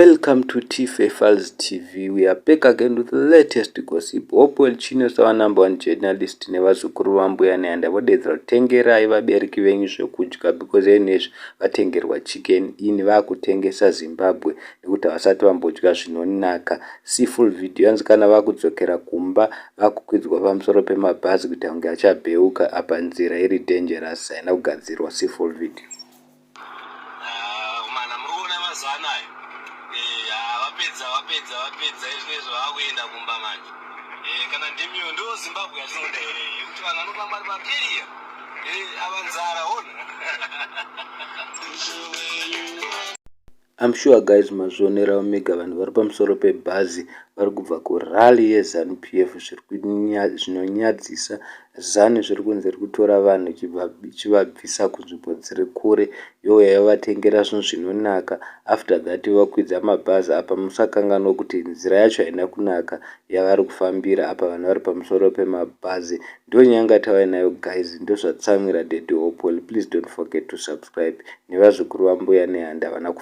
Welcome to Tife Files TV. We are back again with the latest gossip. Hopewell Chino sawa number one journalist nevazukuru vambuya Nehanda vodedzera kutengerai vabereki venyu zvekudya because enezvi vatengerwa chicken in vakutengesa Zimbabwe nekuti havasati vambodya zvinonaka. See full video yanzi kana vakudzokera kumba vakukwidzwa pamusoro pemabhazi kuita kunge achabheuka apa nzira iri dangerous haina kugadzirwa. See full video. Ah, mana muri kuona mazuva anayo. Eh, vapedza vapedza vapedza izvinezvi vakuenda kumba manje. Eh, kana ndimiyo ndo Zimbabwe yatinoda here yekuti vanhu vanofamba vari pakeria ava nzara ona. I'm sure guys mazvionerawo mega vanhu vari pamusoro pebhazi vari kubva kurally yeZanu PF zvinonyadzisa. Zanu zviri kunzi iri kutora vanhu ichivabvisa kunzvimbo dziri kure youya yovatengera zvinhu zvinonaka. After that vakwidza mabhazi apa musakanganwa kuti nzira yacho haina kunaka yavari kufambira apa vanhu vari pamusoro pemabhazi. Ndonyanga tauya nayo guys, ndozvatsamwira Daddy Hopewell. Please don't forget to subscribe nevazukuru vambuya Nehanda vana.